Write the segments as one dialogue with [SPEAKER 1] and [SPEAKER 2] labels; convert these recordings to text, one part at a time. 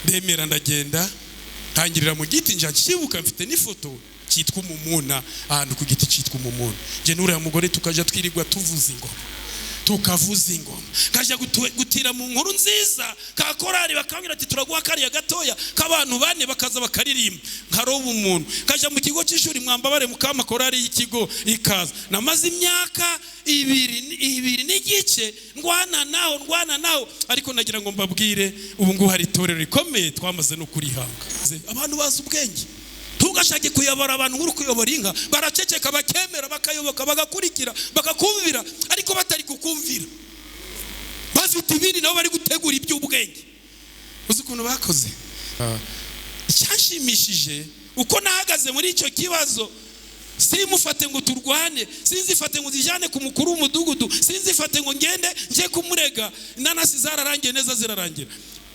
[SPEAKER 1] Ndemera ndagenda, ntangirira mu giti, nja nshibuka mfite n'ifoto cyitwa umumuna, ahantu ku giti cyitwa umumuna. Nje n'uriya mugore tukaja twirirwa tuvuza ingoma, tukavuza ingoma, kaja gutira mu nkuru nziza ka korari, bakambwira ati turaguha kariya gatoya k'abantu bane, bakaza bakaririmba, nkaroba umuntu. Kaja mu kigo cy'ishuri, mwambabare mukama korari y'ikigo ikaza. Namaze imyaka ibiri n'igice ndwana naho, ndwana naho, ariko nagira ngo mbabwire ubu ngubu hari itorero rikomeye twamaze no kurihanga. Abantu bazi ubwenge, ntugashake kuyobora abantu nk'uri kuyobora inka, baraceceka bakemera bakayoboka bagakurikira bakakumvira, ariko batari kukumvira bafite ibindi nabo bari gutegura iby'ubwenge. Uzi ukuntu bakoze? Icyanshimishije uko nahagaze muri icyo kibazo, simufate ngo turwane, sinzifate ngo zijyane ku mukuru w'umudugudu, sinzifate ngo ngende nje kumurega. Inanasi zararangiye neza, zirarangira,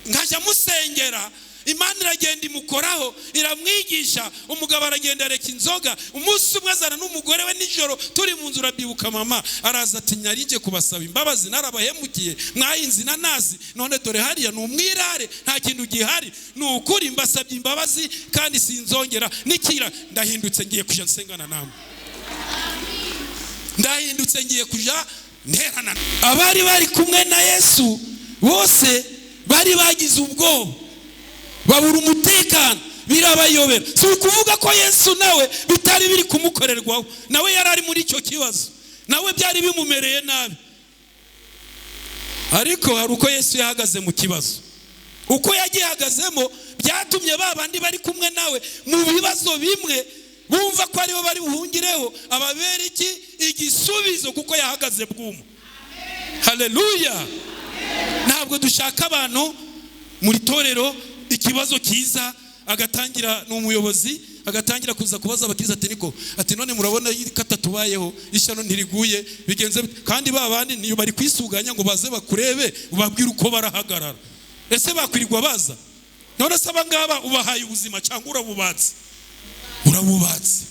[SPEAKER 1] nkajya musengera, Imana iragenda imukoraho iramwigisha. Umugabo aragenda areka inzoga. Umunsi umwe azana n'umugore we nijoro turi mu nzu, urabyibuka mama, araza ati nyarinje kubasaba imbabazi, narabahemukiye, mwahinze inanasi, none dore hariya ni umwirare, nta kintu gihari, ni ukuri mbasabye imbabazi kandi sinzongera nikira. Ndahindutse ngiye kuja nsengana namwe, ndahindutse ngiye kuja nterana. Abari bari kumwe na Yesu bose bari bagize ubwoba, babura umutekano, birabayobera. Si ukuvuga ko Yesu nawe bitari biri kumukorerwaho, nawe yari ari muri icyo kibazo, nawe byari bimumereye nabi, ariko hari uko Yesu yahagaze mu kibazo. Uko yagihagazemo byatumye ba bandi bari kumwe nawe mu bibazo bimwe bumva ko aribo bari buhungireho, ababera iki igisubizo, kuko yahagaze bwuma. Haleluya! Ntabwo dushaka abantu muri torero ikibazo kiza agatangira, ni umuyobozi agatangira kuza kubaza abakiriza ati niko, ati none murabona katatubayeho, ishyano ntiriguye, bigenze bite? Kandi ba bandi niyo bari kwisuganya ngo baze bakurebe ubabwire uko barahagarara. Ese bakwirirwa baza? None se abangaba ubahaye ubuzima cyangwa urabubatse? Urabubatse.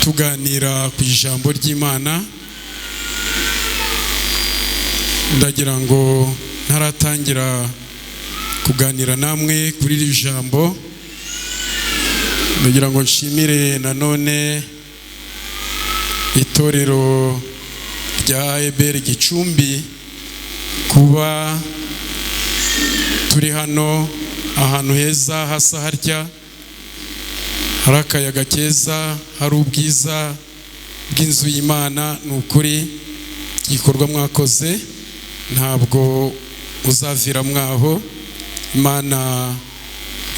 [SPEAKER 1] Tuganira ku ijambo ry'Imana, ndagira ngo ntaratangira kuganira namwe kuri iri jambo, ndagira ngo nshimire nanone itorero rya Eberi Gicumbi kuba turi hano ahantu heza hasa harya, hari akayaga keza, hari ubwiza bw'inzu y'Imana. Ni ukuri igikorwa mwakoze ntabwo uzavira mwaho, Imana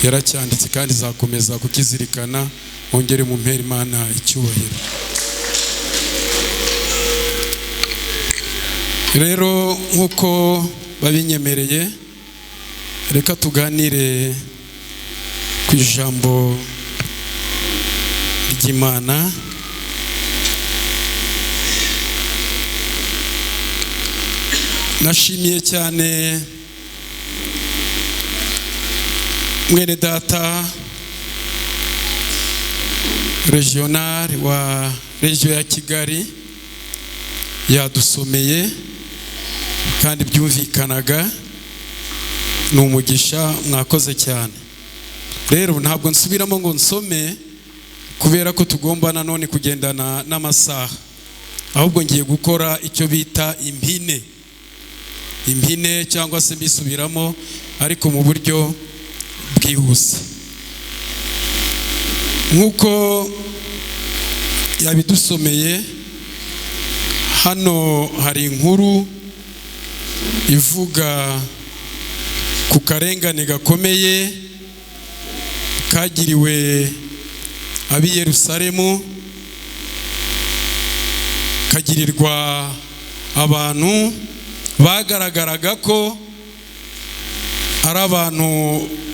[SPEAKER 1] yaracyanditse kandi izakomeza kukizirikana. Mwongere mumpere Imana icyubahiro. Rero nk'uko babinyemereye, reka tuganire ku ijambo ry'Imana. Nashimiye cyane mwene data regional wa regio ya Kigali, yadusomeye kandi byumvikanaga, ni umugisha, mwakoze cyane. Rero ntabwo nsubiramo ngo nsome kubera ko tugomba nanone kugendana n'amasaha, ahubwo ngiye gukora icyo bita impine, impine cyangwa se mbisubiramo ariko mu buryo bwihuse. Nk'uko yabidusomeye hano hari inkuru ivuga ku karengane gakomeye kagiriwe ab'i Yerusalemu, kagirirwa abantu bagaragaraga ko ari abantu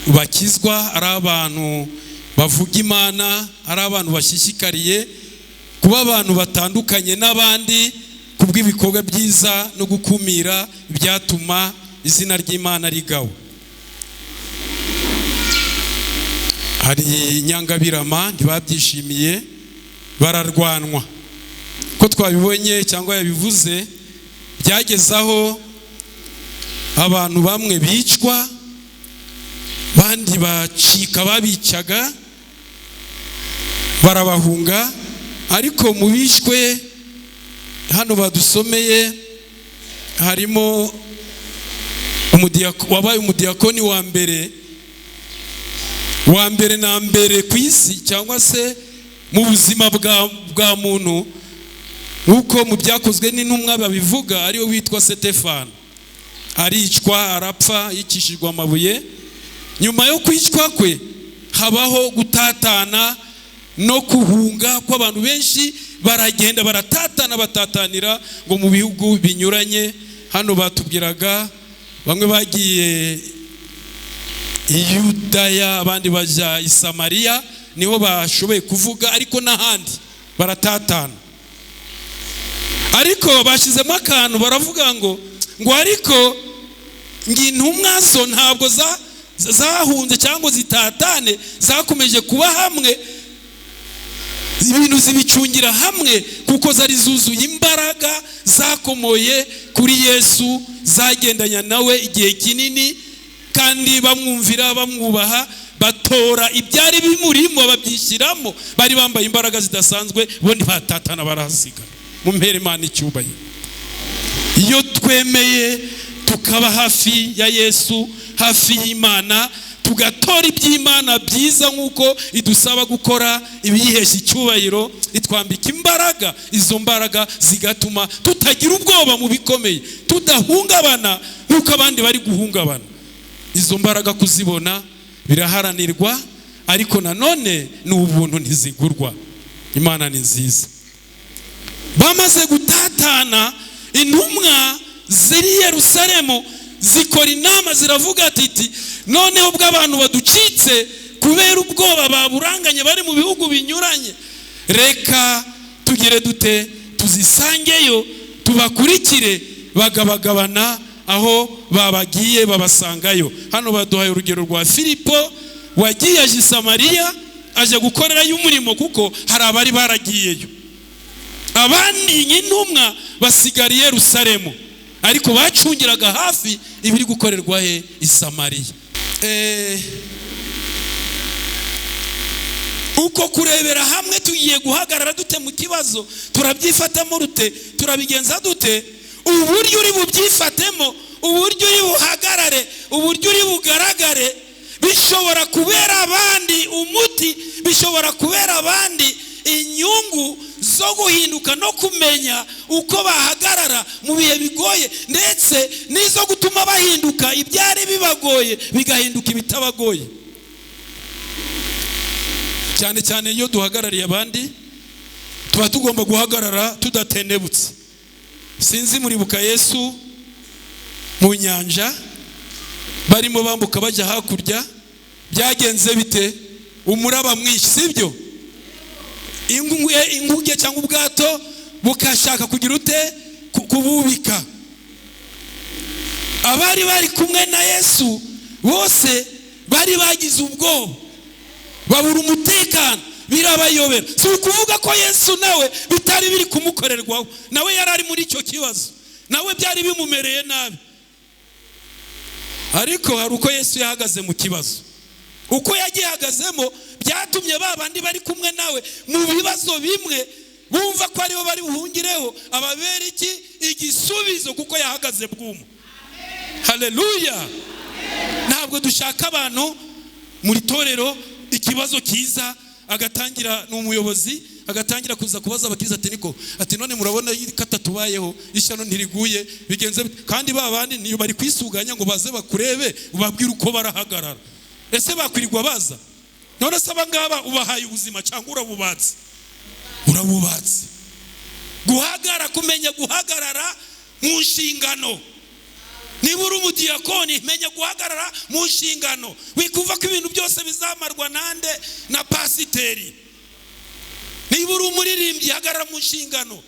[SPEAKER 1] bakizwa, ari abantu bavuga Imana, ari abantu bashishikariye kuba abantu batandukanye n'abandi kubw'ibikorwa byiza no gukumira ibyatuma izina ry'Imana rigawa. Hari Nyangabirama ntibabyishimiye, bararwanwa. Ko twabibonye cyangwa yabivuze, byageze aho abantu bamwe bicwa, bandi bacika, babicaga barabahunga. Ariko mu bishwe hano badusomeye harimo wabaye umudiyakoni wa mbere, wa mbere na mbere ku isi, cyangwa se mu buzima bwa muntu, nk'uko mu Byakozwe n'Intumwa babivuga, ariwe witwa Setefano. Aricwa, arapfa, yicishijwe amabuye. Nyuma yo kwicwa kwe habaho gutatana no kuhunga kw'abantu benshi, baragenda baratatana, batatanira ngo mu bihugu binyuranye. Hano batubwiraga bamwe bagiye i Yudaya, abandi bajya i Samariya, niho bashoboye kuvuga, ariko n'ahandi baratatana. Ariko bashyizemo akantu, baravuga ngo ariko ngo intumwa zo ntabwo zahunze cyangwa zitatane, zakomeje kuba hamwe, ibintu zibicungira hamwe, kuko zari zuzuye imbaraga zakomoye kuri Yesu, zagendanya nawe igihe kinini, kandi bamwumvira, bamwubaha, batora ibyari bimurimo babyishyiramo. Bari bambaye imbaraga zidasanzwe, bo ntibatatana, barahasigara. Mumpere Imana icyubahiro. Iyo twemeye tukaba hafi ya Yesu, hafi y'Imana, tugatora iby'Imana byiza nk'uko idusaba gukora ibiyihesha icyubahiro, itwambika imbaraga. Izo mbaraga zigatuma tutagira ubwoba mu bikomeye, tudahungabana nk'uko abandi bari guhungabana. Izo mbaraga kuzibona biraharanirwa, ariko nanone ni ubuntu, ntizigurwa. Imana ni nziza. Bamaze gutatana, intumwa ziri Yerusalemu zikora inama, ziravuga ati: "Noneho ubwo abantu baducitse kubera ubwoba baburanganye, bari mu bihugu binyuranye, reka tugire dute? Tuzisangeyo, tubakurikire." Bagabagabana aho babagiye, babasangayo. Hano baduhaye urugero rwa Filipo wagiye aje i Samariya, aje gukorerayo umurimo, kuko hari abari baragiyeyo. Abandi nk'intumwa basigara i Yerusalemu, ariko bacungiraga hafi ibiri gukorerwa he? I Samariya. Uko kurebera hamwe, tugiye guhagarara dute mu kibazo? Turabyifatamo rute? Turabigenza dute? Uburyo uri bubyifatemo, uburyo uri buhagarare, uburyo uri bugaragare, bishobora kubera abandi umuti, bishobora kubera abandi inyungu zo guhinduka no kumenya uko bahagarara mu bihe bigoye, ndetse n'izo gutuma bahinduka, ibyari bibagoye bigahinduka ibitabagoye. Cyane cyane iyo duhagarariye abandi, tuba tugomba guhagarara tudatendebutse. Sinzi, muribuka Yesu mu nyanja, barimo bambuka bajya hakurya? Byagenze bite? Umuraba mwinshi, sibyo? Inguge cyangwa ubwato bukashaka kugira ute? Kububika. Abari bari kumwe na Yesu bose bari bagize ubwoba, babura umutekano, birabayobera. Si ukuvuga ko Yesu nawe bitari biri kumukorerwaho, nawe yari ari muri icyo kibazo, nawe byari bimumereye nabi, ariko hari uko Yesu yahagaze mu kibazo. Uko yagihagazemo byatumye ba bandi bari kumwe nawe mu bibazo bimwe bumva ko aribo bari buhungireho, ababera iki? Igisubizo, kuko yahagaze bwuma. Haleluya! Ntabwo dushaka abantu muri torero, ikibazo kiza agatangira, ni umuyobozi, agatangira kuza kubaza abakiriza ati: "Niko," ati, "none murabona ko atatubayeho, ishyano ntiriguye, bigenze bite?" Kandi ba bandi niyo bari kwisuganya ngo baze bakurebe, ubabwire uko barahagarara. Ese bakwirirwa baza? None se aba ngaba ubahaye ubuzima cyangwa urabubatse? Urabubatse. Guhagara, kumenya guhagarara mu nshingano. Niba uri umudiyakoni, menya guhagarara mu nshingano. Wikumva ko ibintu byose bizamarwa nande? Na pasiteri. Niba uri umuririmbyi, hagarara mu nshingano.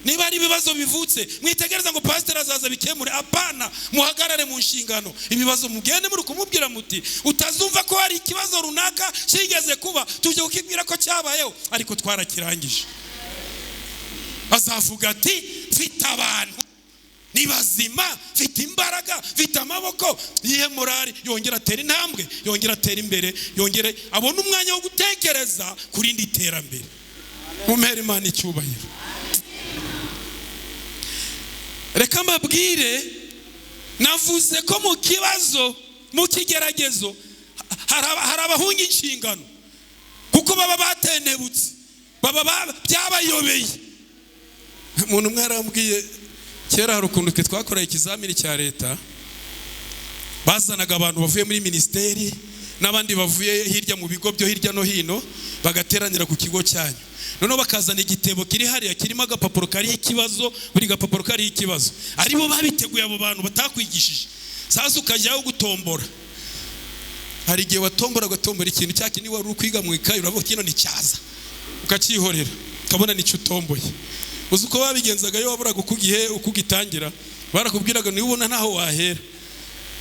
[SPEAKER 1] Niba ari ibibazo bivutse, mwitegereza ngo pasiteri azaza bikemure. Apana, muhagarare mu nshingano. Ibibazo mugende muri kumubwira muti utazumva ko hari ikibazo runaka kigeze kuba, tujye kukibwira ko cyabayeho ariko twarakirangije. Azavuga ati mfite abantu ni bazima, mfite imbaraga, mfite amaboko, yihe morali, yongera atera intambwe, yongera atera imbere, yongere abone umwanya wo gutekereza kuri indi terambere. Mumpere Imana icyubahiro. Reka mbabwire, navuze ko mu kibazo, mu kigeragezo hari abahunga inshingano kuko baba batenebutse, baba byabayobeye. Umuntu umwe yarambwiye kera, hari ukuntu twe twakoreye ikizamini cya leta, bazanaga abantu bavuye muri minisiteri n'abandi bavuye hirya mu bigo byo hirya no hino, bagateranira ku kigo cyanyu. Noneho bakazana igitebo kiri hariya kirimo agapapuro kariho ikibazo, buri gapapuro kariho ikibazo. Aribo babiteguye, abo bantu batakwigishije. Sasa ukajyaho gutombora. Hari igihe watombora ugatombora ikintu cya kindi wari ukwiga mu ikayi, uravuga kino ni cyaza, ukakihorera, ukabona nicyo utomboye. Uzi uko babigenzaga iyo waburaga uko ugihe uko ugitangira, barakubwiraga niba ubona ntaho wahera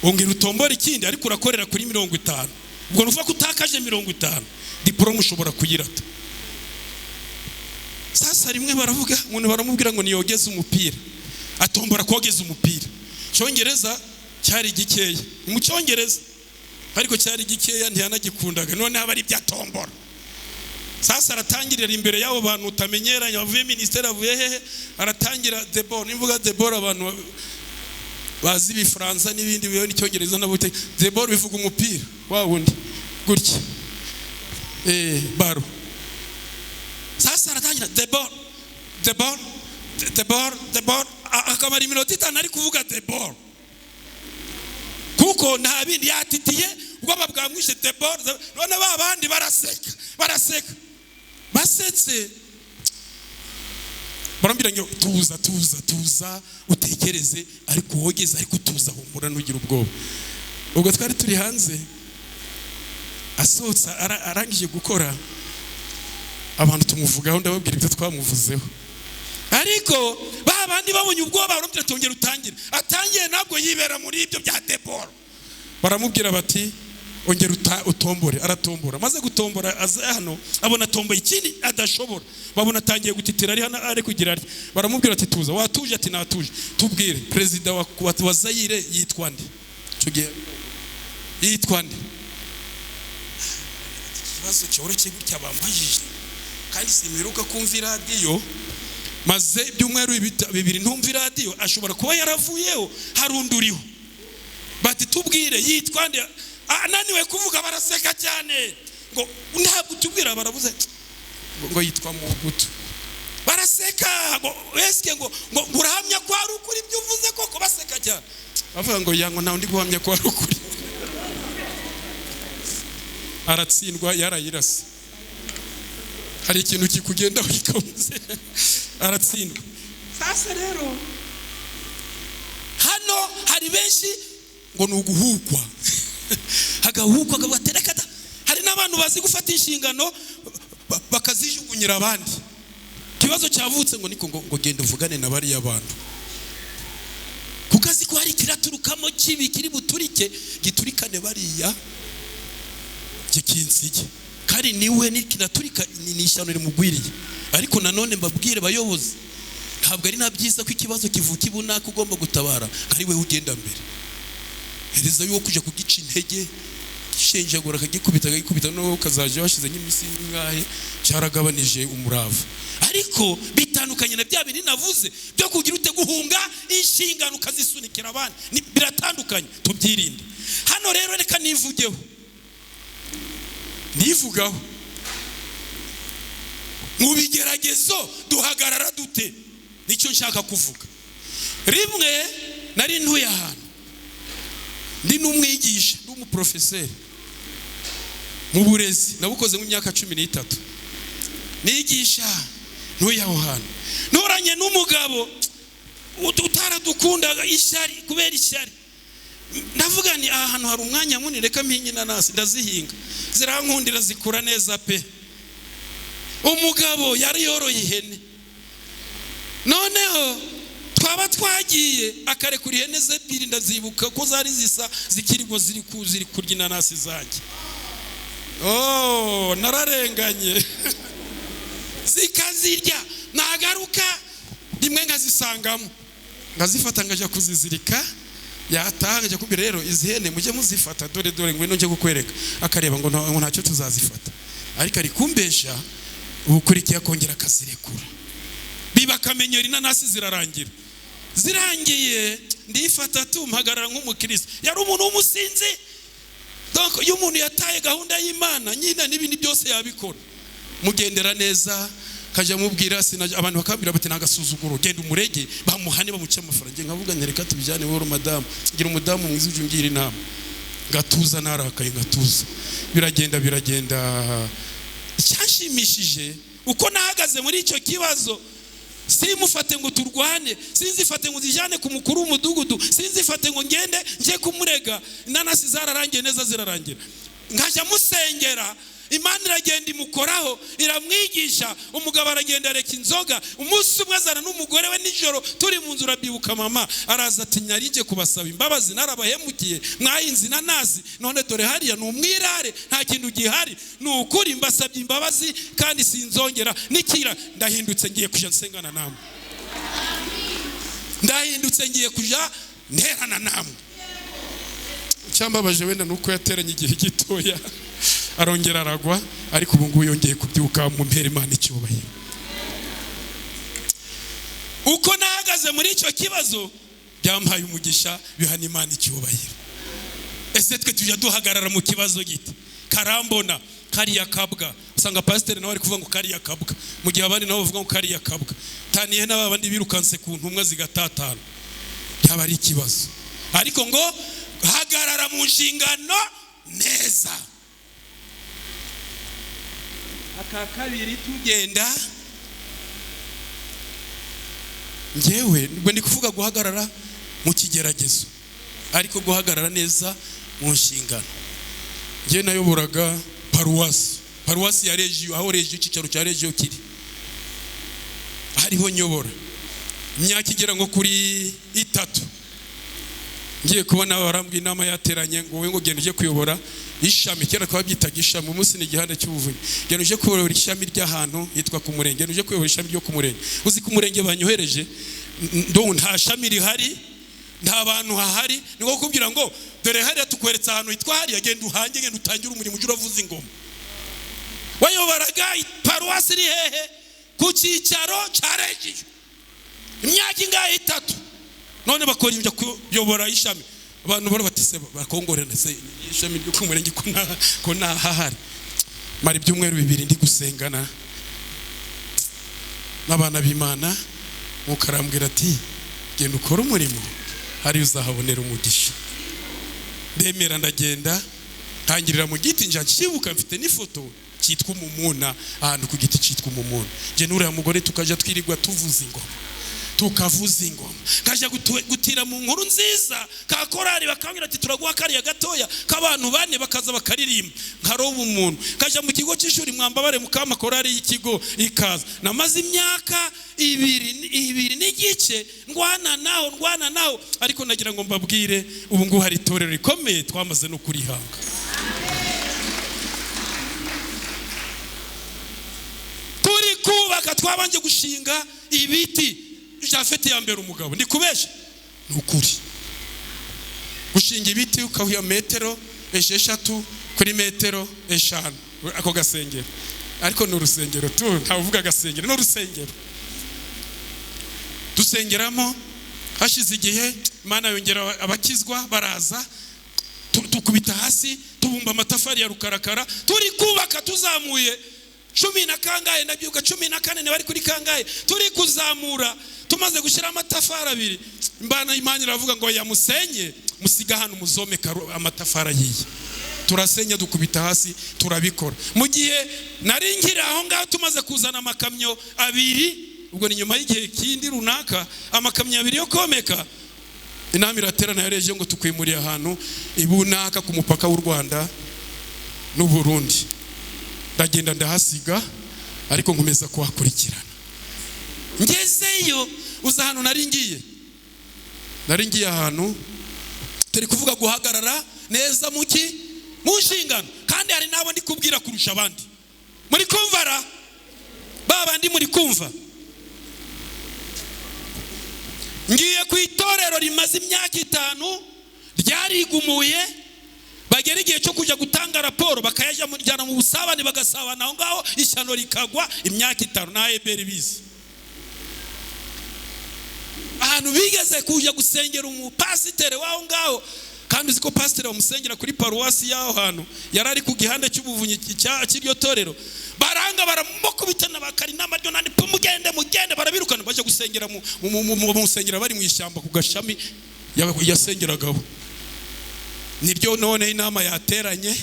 [SPEAKER 1] ongera utombora ikindi, ariko urakorera kuri 50. Ubwo nuvuga ko utakaje 50, diplome ushobora kuyirata. Sasa rimwe baravuga, umuntu baramubwira ngo niyogeze umupira, atombora kogeza umupira. Cyongereza cyari gikeya, ni mu Cyongereza ariko cyari gikeya, ntiyanagikundaga, none aba ari ibyo atombora. Sasa aratangirira imbere y'abo bantu utamenyeranye, bavuye minisiteri, avuye hehe, aratangira debord. Nimvuga debord abantu bazi ibifaransa n'ibindi biyo n'icyongereza nabo, debord bivuga umupira wa wundi gutya, baro. Sasa aratangira debord, debord, debord, debord, akamara iminota 5 ari kuvuga debord, kuko nta bindi yatitiye, ubwoba bwamwishe. Debord. None ba bandi baraseka, baraseka, basetse, barambwira ngo tuza, tuza, tuza, utekereze, ariko wogeze, ariko tuza, humura, ntugire ubwoba. Ubwo twari turi hanze, asohotse arangije gukora, abantu tumuvugaho, ndababwira ibyo twamuvuzeho. Ariko ba bandi babonye ubwoba, baramubwira tongera utangire. Atangiye ntabwo yibera muri ibyo bya debord. Baramubwira bati ongera utombore. Aratombora, maze gutombora aza hano abona atomboye ikindi adashobora, babona atangiye gutitira ari hano ari kugira ari. Baramubwira ati tuza, watuje? Ati natuje. Tubwire perezida wa Zaire yitwa nde? Icyo gihe yitwa nde? Ikibazo cyoroshye gutya bambajije, kandi simperuka kumva iradiyo, maze ibyumweru 2 ntumva iradiyo, ashobora kuba yaravuyeho hari undi uriho. Bati tubwire yitwa nde? Ananiwe kuvuga, baraseka cyane, ngo ntabwo utubwira. Baravuze ngo yitwa Mobutu, baraseka, ngo eske ngo urahamya ko ari ukuri ibyo uvuze koko? Baseka cyane, bavuga ngo yango nta undi guhamya ko ari ukuri. Aratsindwa, yarayirasa. Hari ikintu kikugenda wikamuze, aratsindwa. Sasa rero hano hari benshi ngo ni uguhukwa, hagahukwa akabaterekata. Hari n'abantu bazi gufata inshingano bakazijugunyira abandi. Ikibazo cyavutse ngo niko ngo genda uvugane na bariya bantu, kuko azi ko hari kiraturukamo kibi kiri buturike, giturikane bariya kikinsige, kandi niwe nikinaturika ni ishyano rimugwiriye. Ariko nanone mbabwire bayobozi, ntabwo ari na byiza ko ikibazo kivuka ibunaka ugomba gutabara ari we ugenda mbere. Hereza yuko kuja kugica intege, gishenjagura, akagikubita, akagikubita, no kazaje washize nk'imisi ingahe cyaragabanije umurava. Ariko bitandukanye na bya bindi navuze byo kugira ute guhunga inshingano ukazisunikira abandi, biratandukanye, tubyirinde. Hano rero reka nivugeho, nivugaho mu bigeragezo duhagarara dute, nicyo nshaka kuvuga. Rimwe nari ntuye ahantu, ndi n'umwigisha, ndi umuprofeseri mu burezi, nabukoze mu myaka 13 nigisha. Ntuye aho hantu, nturanye n'umugabo utaradukundaga, ishyari, kubera ishyari. Ndavuga ni aha hantu hari umwanya munini, reka mpinge inanasi, ndazihinga, zirankundira, zikura neza pe. Umugabo yari yoroye ihene, Noneho twaba twagiye akarekura ihene ze ebyiri, ndazibuka ko zari zisa zikirigwa ziri kurya inanasi zanjye. Oh, nararenganye. Zikazirya, nagaruka rimwe nkazisangamo, nkazifata ngajya kuzizirika. Yataha nkajya kubwira, rero izi hene mujye muzifata, dore dore ngwino njye kukwereka. Akareba ngo ntacyo tuzazifata, ariko ari kumbesha. Ubukurikiye akongera akazirekura, biba akamenyero. Inanasi zirarangira, zirangiye ndifata tumpagarara nk'umukristo. Yari umuntu w'umusinzi. Donc iyo umuntu yataye gahunda y'Imana nyine n'ibindi byose yabikora. Mugendera neza, kajya mubwira, abantu bakambwira bati nagasuzuguro, genda umurege bamuhane bamuce amafaranga. Nkavuga nti reka tubijyane wowe madamu, ngira umudamu mwiza uje ungira inama. Ngatuza narakaye, ngatuza, biragenda biragenda. Icyanshimishije uko nahagaze muri icyo kibazo, simufate ngo turwane, sinzifate ngo zijyane ku mukuru w'umudugudu, sinzifate ngo ngende njye kumurega. Inanasi zararangiye neza, zirarangira, nkajya musengera. Imana iragenda imukoraho, iramwigisha. Umugabo aragenda areka inzoga. Umunsi umwe azana n'umugore we nijoro turi mu nzu, urabyibuka mama, araza ati nyarinje kubasaba imbabazi, narabahemukiye, mwayinze inanasi, none dore hariya ni umwirare, nta kintu gihari, ni ukuri mbasabye imbabazi kandi sinzongera nikira, ndahindutse ngiye kuja nsengana namwe, ndahindutse ngiye kuja nterana namwe. Icyambabaje wenda nuko yateranye igihe gitoya arongera aragwa, ariko ubu ngubu yongeye kubyuka, mu mpera Imana icyubahiro. Uko nahagaze muri icyo kibazo byampaye umugisha, bihana Imana icyubahiro. Ese twe tujya duhagarara mu kibazo gite? Karambona kariya kabwa, usanga pasiteri nawe ari kuvuga ngo kariya kabwa, mu gihe abandi nabo bavuga ngo kariya kabwa. Taniye n'aba bandi birukanse ku ntumwa zigatatana, byaba ari ikibazo. Ariko ngo hagarara mu nshingano neza. Aka kabiri tugenda, njyewe nibwo ndi kuvuga guhagarara mu kigeragezo, ariko guhagarara neza mu nshingano. Njye nayoboraga paruwasi ya Regio, aho Regio icyicaro cya Regio kiri, hariho nyobora imyaka igera nko kuri 3. Ngiye kubona barambwiye inama yateranye ngo wowe ngo genda uje kuyobora ishami, kera twabyitaga ishami, umunsi ni igihanda cy'ubuvunyi. Genda uje kuyobora ishami ry'ahantu hitwa ku murenge, genda uje kuyobora ishami ryo ku murenge. Uzi ku murenge banyohereje, ndo nta shami rihari, nta bantu hahari, ni nko kubwira ngo dore hariya tukweretse ahantu hitwa hariya, genda uhange, genda utangire umurimo uje uravuza ingoma. Wayoboraga paruwasi iri hehe? Ku cyicaro cya Regio, imyaka ingahe? 3. None bakora ibyo kuyobora ishami, abantu bari batise bakongorera se ishami ryo ku murenge ko nahahari. Mara ibyumweru 2 ndi gusengana n'abana b'Imana, mukarambwira ati genda ukore umurimo hari uzahabonera umugisha. Ndemera ndagenda, ntangirira mu giti, nja nshibuka mfite n'ifoto cyitwa umumuna, ahantu ku giti cyitwa umumuna. Nje n'uriya mugore tukajya twirirwa tuvuza ingoma, tukavuza ingoma, kajya gutira mu nkuru nziza ka korari, bakambwira ati turaguha kariya gatoya k'abantu bane, bakaza bakaririmba, nkaroba umuntu. Kajya mu kigo cy'ishuri, mwambabare mukama korari y'ikigo ikaza. Namaze imyaka 2 n'igice ndwana naho, ariko nagira ngo mbabwire ubu ngubu hari itorero rikomeye twamaze no kurihanga. Turi kubaka, twabanje gushinga ibiti. Jafete ya mbere umugabo ndikubesha nukuri, gushinga ibiti ukahuya metero 6 kuri metero 5 ako gasengero, ariko ni urusengero tu, nta uvuga gasengero, ni urusengero dusengeramo. Hashize igihe Imana yongera abakizwa baraza, tukubita hasi, tubumba amatafari ya rukarakara, turi kubaka tuzamuye 10 na kangahe, ndabyuka 14 bari kuri kangahe, turi kuzamura tumaze gushyira amatafari 2. Imbana Imana iravuga ngo yamusenye musiga hano muzomeka amatafari ahiye. Turasenya dukubita hasi, turabikora. Mu gihe nari nkiri aho ngaho tumaze kuzana amakamyo 2, ubwo ni nyuma y'igihe kindi runaka, amakamyo 2 yo komeka. Inama iraterana ya Regio ngo tukwimuriye ahantu ibunaka ku mupaka w'u Rwanda n'u Burundi. Ndagenda ndahasiga, ariko nkomeza kuhakurikirana. Ngezeyo uza ahantu nari ngiye ahantu turi kuvuga guhagarara neza muki mu nshingano, kandi hari nabo ndi kubwira kurusha abandi. Muri kumva ra babandi muri kumva. Ngiye ku itorero rimaze imyaka 5 ryarigumuye, bagera igihe cyo kujya gutanga raporo bakayajyana mu busabane, bagasabana aho ngaho, ishyano rikagwa. Imyaka 5 na Eberi bizi ahantu bigeze kujya gusengera umupasiteri waho ngaho, kandi uzi ko pasiteri bamusengera kuri paruwasi y'aho hantu, yari ari ku gihande cy'ubuvunyi cy'iryo torero. Baranga baramukubitana bakari inama ryo nandi mugende mugende, barabirukana bajya gusengera mu musengera bari mu ishyamba ku gashami yasengeragaho. Niryo none inama yateranye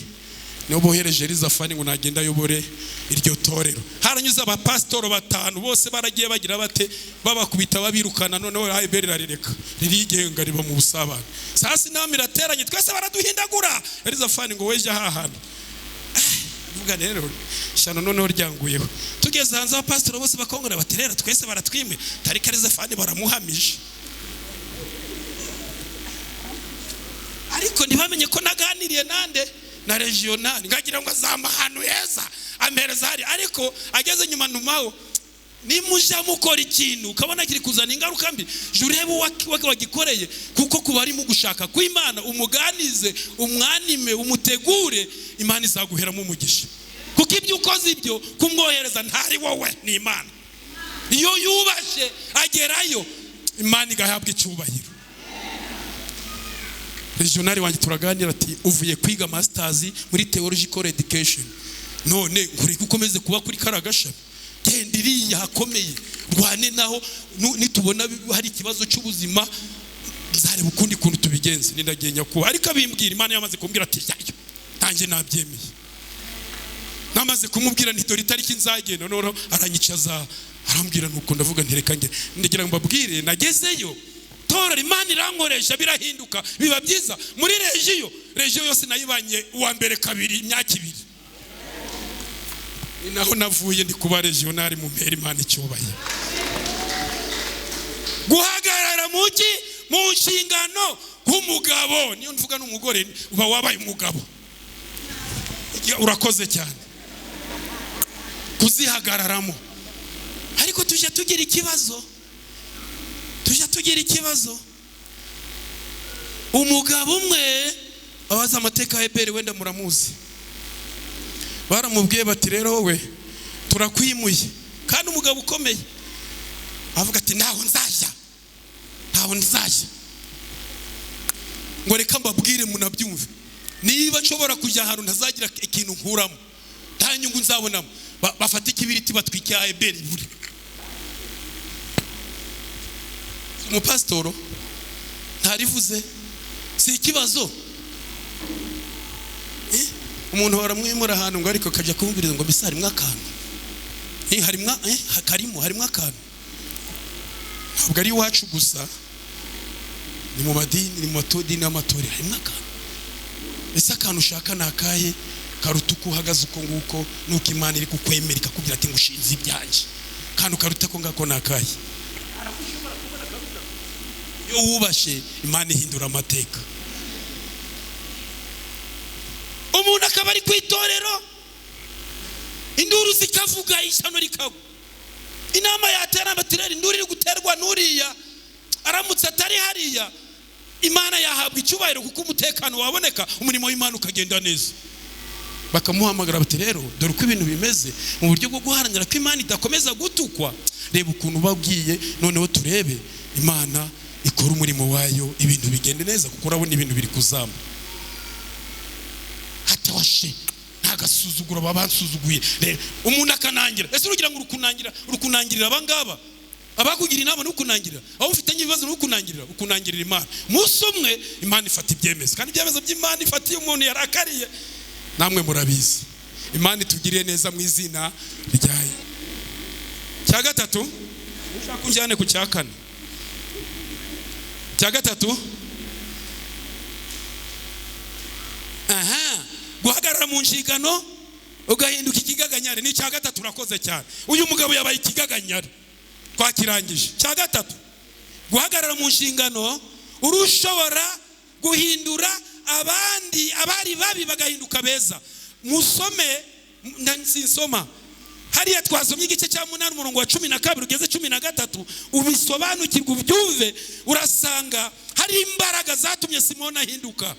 [SPEAKER 1] niyo bohereje Elizafani ngo nagenda ayobore iryo torero. Haranyuze abapasitoro 5 bose baragiye bagira bate, babakubita babirukana. Noneho Eberi rarireka ririgenga riba mu busabane. Sasa inama irateranye twese baraduhindagura. Elizafani ngo weje hahana vuga rero shano noneho ryanguyeho. Tugeze hanze abapasitoro bose bakongera baterera twese baratwimwe, tarika Elizafani baramuhamije. Ariko ntibamenye ko naganiriye nande na regional, ngagira ngo azama ahantu heza ampereza hari. Ariko ageze nyuma ntumaho, nimuja mukora ikintu ukabona kiri kuzana ingaruka mbi, je urebe wagikoreye, kuko kuba ari mu gushaka kw'Imana, umuganize, umwanime, umutegure, Imana izaguheramo umugisha. Kuko ibyo ukoze ibyo kumwohereza ntari wowe, ni Imana. Iyo yubashe agerayo, Imana igahabwa icyubahiro. Regional wanjye turaganira ati uvuye kwiga masters muri theological education, none nkureke ukomeze kuba kuri karagashami, genda iriya hakomeye rwane naho, nitubona hari ikibazo cy'ubuzima nzareba ukundi kuntu tubigenze. Nindagiye nyakuba, ariko abimbwira Imana yamaze kumbwira ati yayo nanjye nabyemeye. Namaze kumubwira nti dore itariki nzagenda, noneho aranyicaza arambwira nuko ndavuga nti reka nge ndagira ngo mbabwire. Nagezeyo tora Imana irankoresha birahinduka biba byiza. Muri regiyo yose nayibanye uwa mbere kabiri imyaka 2. Ni naho navuye ndi kuba regional mu mpera Imana icyubahiro. Guhagarara muki mu nshingano nk'umugabo, niyo mvuga n'umugore uba wabaye umugabo, urakoze cyane kuzihagararamo. Ariko tujya tugira ikibazo, Umugabo umwe abaza amateka ya Eberi, wenda muramuzi, baramubwiye bati rero wowe turakwimuye, kandi umugabo ukomeye avuga ati ntaho nzajya, ngo reka mbabwire munabyumve, niba nshobora kujya ahantu ntazagira ikintu nkuramo, nta nyungu nzabonamo, bafata ikibiriti batwika Eberi buri. Umupasitoro ntarivuze, si ikibazo. Umuntu baramwimura ahantu ngo ariko akajya kumubwiriza ngo mbese harimo akantu, harimo akantu. Ntabwo ari iwacu gusa, ni mu madini, ni mu matodini n'amatorero, harimo akantu. Ese akantu ushaka ni akahe karuta uko uhagaze uko nguko, nuko Imana iri kukwemera ikakubwira ati ngushinze ibyanjye, kandi ukaruta ko ngako ni akahe? Iyo wubashe Imana ihindura amateka. Umuntu akaba ari ku itorero, induru zikavuga, ishyano rikagwa, inama yatera batirera, induru iri guterwa n'uriya, aramutse atari hariya Imana yahabwa icyubahiro kuko umutekano waboneka, umurimo w'Imana ukagenda neza. Bakamuhamagara bati rero dore uko ibintu bimeze, mu buryo bwo guharanira ko Imana idakomeza gutukwa, reba ukuntu babwiye, noneho turebe Imana ikora umurimo wayo, ibintu bigende neza, kuko urabona ibintu biri kuzama. Hatawashe ntagasuzuguro babansuzuguye, umuntu akanangira. Ese urugira ngo urukunangirira abangaba abakugira inama n'ukunangirira, aho ufitanye ibibazo n'ukunangirira, ukunangirira Imana. Umunsi umwe Imana ifata ibyemezo, kandi ibyemezo by'Imana ifatiye umuntu yarakariye, namwe murabizi. Imana itugiriye neza mu izina ryayo. Cya gatatu, ushaka unjyane ku cya kane. Cya gatatu, aha, guhagarara mu nshingano ugahinduka ikigaganyare. Ni cya gatatu, urakoze cyane. Uyu mugabo yabaye ikigaganyare. Twakirangije. Cya gatatu, guhagarara mu nshingano urushobora guhindura abandi, abari babi bagahinduka beza. Musome, sinsoma hariya, twasomye igice cya 8 umurongo wa 12 ugeze 13, ubisobanukirwe ubyumve. Urasanga hari imbaraga zatumye Simoni ahinduka,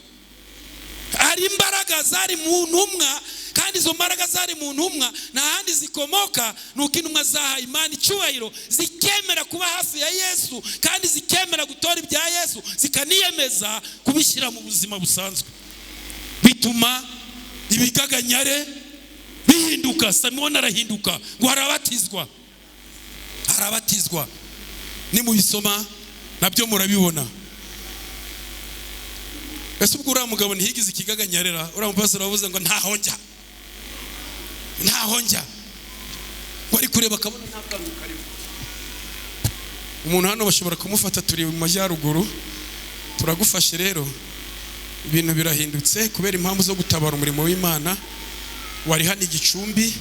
[SPEAKER 1] hari imbaraga zari mu ntumwa, kandi izo mbaraga zari mu ntumwa nta handi zikomoka, nuko intumwa zahaye Imana icyubahiro, zikemera kuba hafi ya Yesu, kandi zikemera gutora ibya Yesu, zikaniyemeza kubishyira mu buzima busanzwe, bituma ibigaganyare bihinduka. Simoni arahinduka ngo arabatizwa, arabatizwa. Nimubisoma nabyo murabibona. Ese ubwo uriya mugabo ntiyigize ikigaganyarera? Uriya mupasiteri wavuze ngo ntaho njya, ntaho njya, ngo ari kureba akabona nta kantu karimo. Umuntu hano bashobora kumufata, turi mu majyaruguru, turagufashe rero, ibintu birahindutse kubera impamvu zo gutabara umurimo w'Imana, wari hano Igicumbi,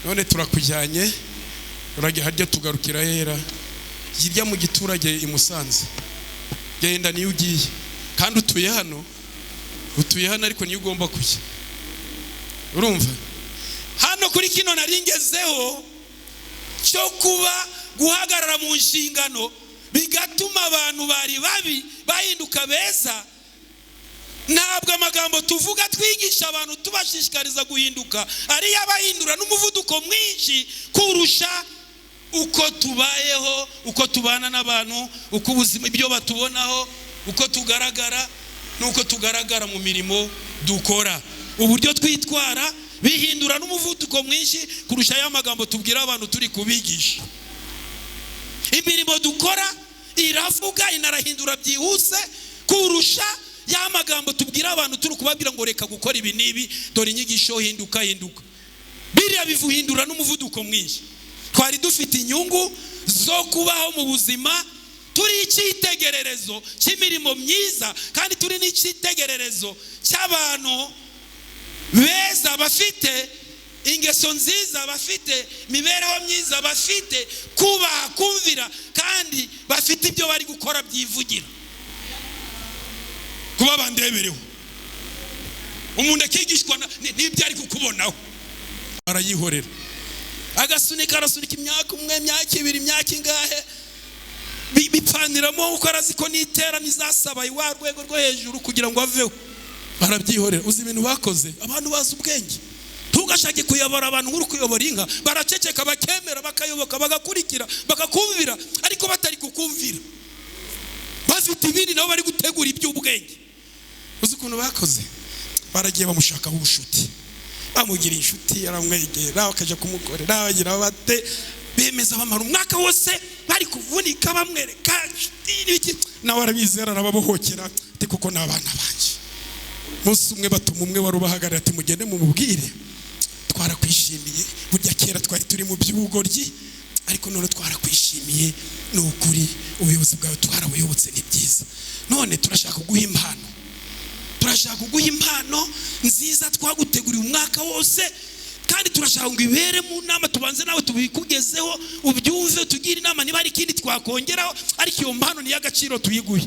[SPEAKER 1] none turakujyanye, urajya harya tugarukira hera hirya mu giturage i Musanze. Genda niyo ugiye, kandi utuye hano, utuye hano ariko niyo ugomba kujya. Urumva hano kuri kino naringezeho cyo kuba guhagarara mu nshingano bigatuma abantu bari babi bahinduka beza. Ntabwo amagambo tuvuga twigisha abantu tubashishikariza guhinduka ari yabahindura n'umuvuduko mwinshi kurusha uko tubayeho, uko tubana n'abantu, uko ubuzima ibyo batubonaho, uko tugaragara n'uko tugaragara mu mirimo dukora, uburyo twitwara bihindura n'umuvuduko mwinshi kurusha ya magambo tubwira abantu turi kubigisha. Imirimo dukora iravuga inarahindura byihuse kurusha ya magambo tubwira abantu turi kubabwira ngo reka gukora ibi n'ibi, dore inyigisho, hinduka hinduka. Biriya bivuhindura n'umuvuduko mwinshi. Twari dufite inyungu zo kubaho mu buzima turi icyitegererezo cy'imirimo myiza, kandi turi n'icyitegererezo cy'abantu beza bafite ingeso nziza, bafite imibereho myiza, bafite kubaha, kumvira, kandi bafite ibyo bari gukora byivugira. Kuba bandebereho, umuntu akigishwa n'ibyo ari kukubonaho, arayihorera, agasunika, arasunika imyaka umwe, imyaka ibiri, imyaka ingahe, bipfaniramo kuko arazi ko n'iterana izasaba wa rwego rwo hejuru kugira ngo aveho, barabyihorera. Uzi ibintu bakoze abantu bazi ubwenge. Ntugashake kuyobora abantu nk'uri kuyobora inka, baraceceka bakemera, bakayoboka, bagakurikira, bakakumvira, ariko batari kukumvira, bafite ibindi nabo bari gutegura iby'ubwenge. Uzi ukuntu bakoze? Baragiye bamushakaho ubushuti, bamugira inshuti, aramwegera, bakajya kumukorera, bagira bate, bemeza bamara umwaka wose bari kuvunika bamwereka inshuti, nawe arabizera, arababohokera ati kuko ni abana banjye. Umunsi umwe batuma umwe wari ubahagarariye ati mugende mumubwire twarakwishimiye, burya kera twari turi mu by'ubugoryi, ariko none twarakwishimiye, ni ukuri ubuyobozi bwawe twarabuyobotse, ni byiza, none turashaka kuguha impano, turashaka kuguha impano nziza twaguteguriye umwaka wose, kandi turashaka ngo ibere mu nama, tubanze nawe tubikugezeho ubyumve, tugire inama niba hari ikindi twakongeraho, ariko iyo mpano ni y'agaciro tuyiguhe.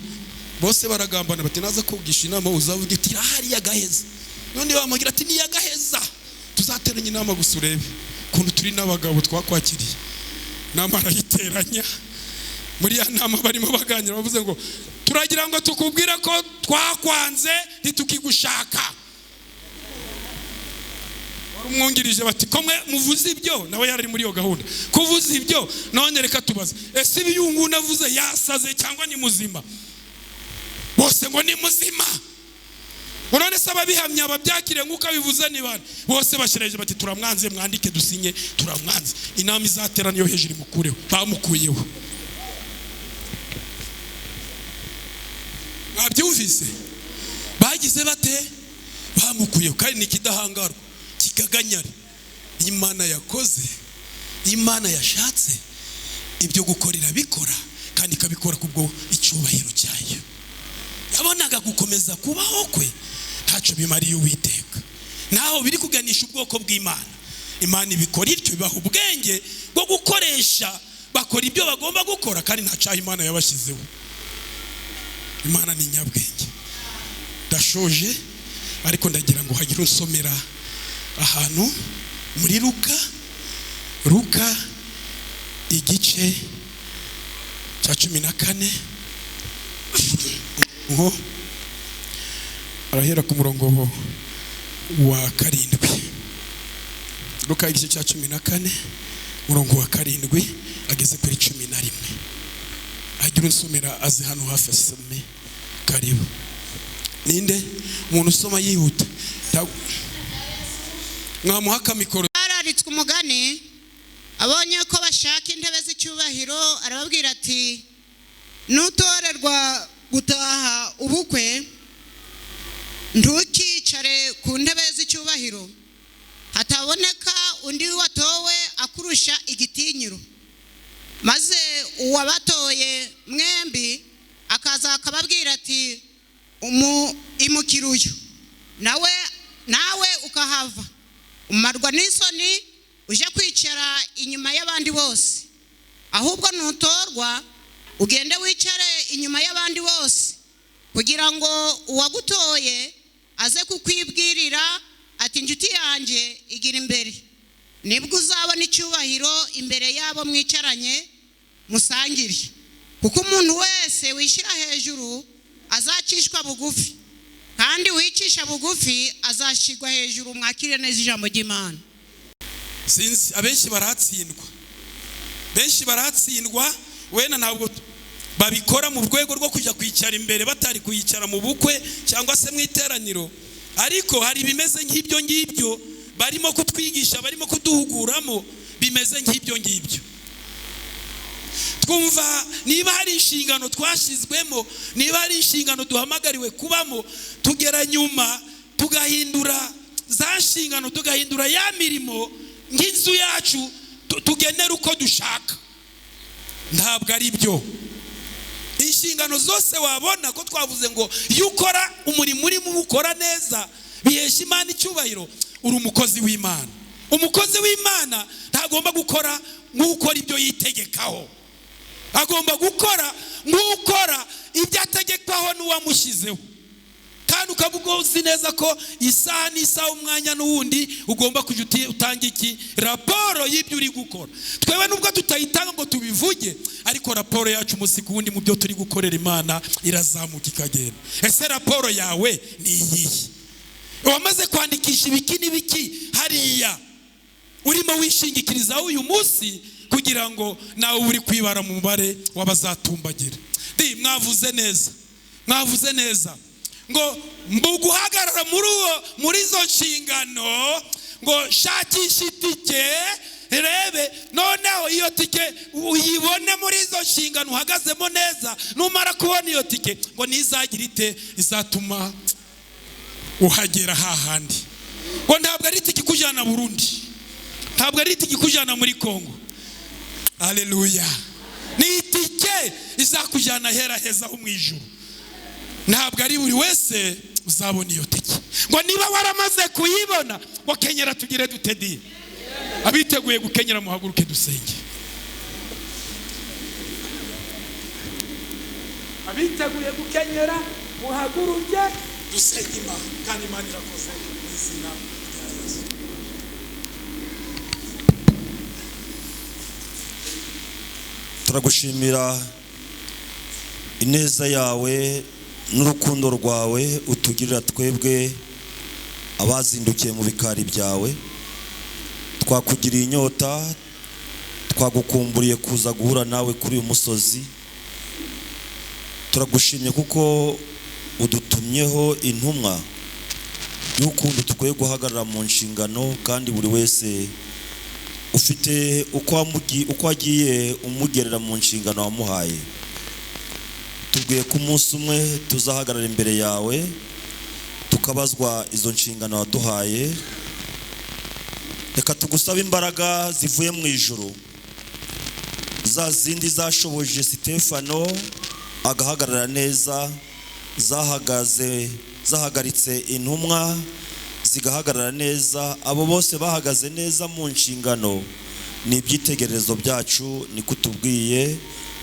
[SPEAKER 1] Bose baragambana bati naza kugisha inama uzavuga uti irahari yagaheza. None bamugira ati ni yagaheza, tuzateranya inama gusa urebe ukuntu turi n'abagabo twakwakiriye. Nama arayiteranya, muri ya nama barimo baganira bavuze ngo turagira ngo tukubwire ko twakwanze ntitukigushaka. Umwungirije bati ko mwe muvuze ibyo, nawe yari muri iyo gahunda kuvuza ibyo, none reka tubaze ese ibiyungu navuze yasaze cyangwa ni muzima? Bose ngo ni muzima. None se ababihamya ababyakiriye nk'uko abivuze ni bane? Bose bashyiraje bati turamwanze, mwandike dusinye turamwanze. Inama izaterana yo hejuru imukureho, bamukuyeho. Mwabyumvise? Bagize bate? Bamukuyeho. Kandi ni ikidahangarwa kikaganyare. Imana yakoze, Imana yashatse ibyo gukorera bikora, kandi ikabikora kubwo icyubahiro cyayo. Yabonaga gukomeza kubaho kwe ntacyo bimariye Uwiteka, naho biri kuganisha ubwoko bw'Imana. Imana ibikora ityo, bibaha ubwenge bwo gukoresha Bakora ibyo bagomba gukora kandi nta cyaha Imana yabashyizeho. Imana ni nyabwenge. Ndashoje, ariko ndagira ngo hagire unsomera ahantu muri Luka igice cya 14, ngo arahera ku murongo wa 7. Luka igice cya 14 murongo wa 7 ageze kuri 11. Agira unsomera aze hano hafi asome. Karibu. Ninde umuntu usoma yihuta? Mwamuha akamikoro.
[SPEAKER 2] Bararitswe umugani, abonye ko bashaka intebe z'icyubahiro, arababwira ati: nutorerwa gutaha ubukwe ntukicare ku ntebe z'icyubahiro, hataboneka undi watowe akurusha igitinyiro, maze uwabatoye mwembi akaza akababwira ati: imukira uyu, nawe ukahava umarwa n'isoni uje kwicara inyuma y'abandi bose. Ahubwo nutorwa ugende wicare inyuma y'abandi bose, kugira ngo uwagutoye aze kukwibwirira ati: inshuti yanjye igira imbere. Nibwo uzabona icyubahiro imbere y'abo mwicaranye musangire. Kuko umuntu wese wishyira hejuru azacishwa bugufi, kandi wicisha bugufi azashyirwa hejuru. Mwakire neza ijambo ry'Imana.
[SPEAKER 1] Sinzi, abenshi baratsindwa, benshi baratsindwa. Wenda ntabwo babikora mu rwego rwo kujya kwicara imbere, batari kuyicara mu bukwe cyangwa se mu iteraniro, ariko hari ibimeze nk'ibyo ngibyo barimo kutwigisha, barimo kuduhuguramo, bimeze nk'ibyo ngibyo. Twumva niba hari inshingano twashyizwemo, niba hari inshingano duhamagariwe kubamo, tugera nyuma tugahindura za nshingano, tugahindura ya mirimo nk'inzu yacu, tugenera uko dushaka. Ntabwo ari byo. Inshingano zose wabona ko twavuze ngo iyo ukora umurimo urimo ukora neza bihesha Imana icyubahiro, uri umukozi w'Imana. Umukozi w'Imana ntagomba gukora nk'ukora ibyo yitegekaho, agomba gukora nk'ukora ibyo ategekwaho n'uwamushyizeho. Kandi ukavuga uzi neza ko isaha n'isaha, umwanya n'uwundi, ugomba kujya utanga iki? Raporo y'ibyo uri gukora. Twewe nubwo tutayitanga ngo tubivuge, ariko raporo yacu umunsi ku wundi mu byo turi gukorera Imana irazamuka ikagenda. Ese raporo yawe ni iyihe? Wamaze kwandikisha ibiki n'ibiki hariya urimo wishingikirizaho uyu munsi, kugira ngo nawe uri kwibara mu mubare w'abazatumbagira? Mwavuze neza, mwavuze neza ngo mbuguhagarara muri izo nshingano, ngo shakisha itike, rebe noneho iyo tike uyibone muri izo nshingano uhagazemo neza. Numara kubona iyo tike, ngo nizagira ite? Izatuma uhagera hahandi. Ngo ntabwo ari itike ikujyana Burundi, ntabwo ari itike ikujyana muri Kongo. Haleluya. Ni itike izakujyana hera heza ho mu ijuru. Ntabwo ari buri wese uzabona iyo tike. Ngo niba waramaze kuyibona, ngo kenyera tugire dute? Abiteguye gukenyera muhaguruke dusenge. Abiteguye gukenyera muhaguruke dusenge Imana, kandi Imana irakoze mu izina rya Yesu.
[SPEAKER 3] Turagushimira ineza yawe n'urukundo rwawe utugirira twebwe abazindukiye mu bikari byawe. Twakugiriye inyota, twagukumburiye kuza guhura nawe kuri uyu musozi. Turagushimye kuko udutumyeho intumwa y'ukuntu dukwiye guhagarara mu nshingano, kandi buri wese ufite uko agiye umugerera mu nshingano wamuhaye. Tubwiye ko umunsi umwe tuzahagarara imbere yawe tukabazwa izo nshingano waduhaye. Reka tugusabe imbaraga zivuye mu ijuru, za zindi zashoboje Sitefano agahagarara neza, zahagaritse intumwa zigahagarara neza. Abo bose bahagaze neza mu nshingano, Ni ibyitegererezo byacu, niko utubwiye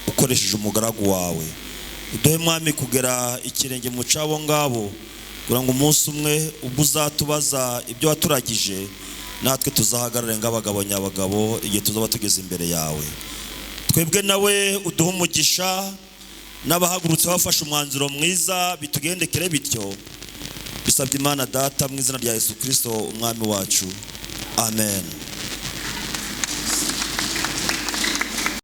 [SPEAKER 3] ukoresheje umugaragu wawe. Uduhe, Mwami, kugera ikirenge mu cyabo ngabo, kugira ngo umunsi umwe ubwo uzatubaza ibyo waturagije, natwe tuzahagarare nk'abagabo nyabagabo igihe tuzaba tugeze imbere yawe. Twebwe nawe uduhe umugisha, n'abahagurutse bafashe umwanzuro mwiza bitugendekere bityo. Bisabye Imana Data mu izina rya Yesu Kirisito, Umwami wacu, amen.